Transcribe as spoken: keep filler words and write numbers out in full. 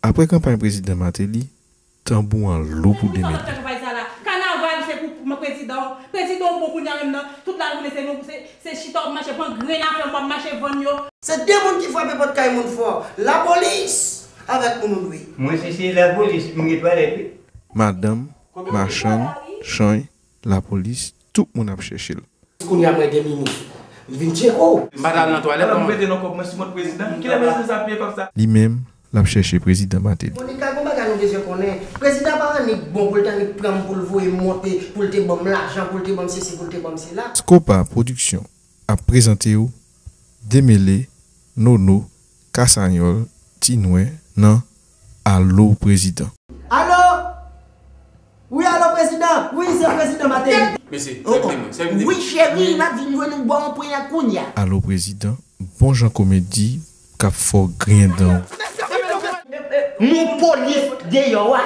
Apre kanpay prezidan Martelly, tanbou an lou pou demele. Kanaval se pou prezidan. Prezidan w bon kounye a menm nan. Tout lajounen se nou se se chita w ap mache pran grenn afè m w ap mache vann yo. Se de moun ki frape pòt kay moun fò. Lapolis avèk moun ou dwe. Mwen si se lapolis m gen twalèt wi. Madanm, machann, chany, lapolis, tout moun ap chèche l. Kounye a mwen gen minis. M vin tcheke w. M pa t al nan twalèt non. Mwen pete nan kòb mwen sou kont prezidan. Kilè prezidan sa ap peye kòb sa? Li menm, l ap chèche prezidan Martelly. Monica, gon bagay nou bezwen konnen. Prezidan pa annik bon pou l t annik pran m pou l voye m monte, pou l te ban m lajan, pou l te ban m sesi, pou l te ban m sela. Scopa Production ap prezante w Demele, Nono, Kasanyòl, Ti Nwè nan Alo Prezidan. Alo! Wi, alo prezidan! Wi, se prezidan Martelly. Mesye, sèvi mwen, sèvi mwen. Wi, cheri, m ap vin jwenn ou, ba w yon ponyèt kounye a. Alo Prezidan, bon jan komedi k ap fè w griyen dan w. Mon polis deyò a.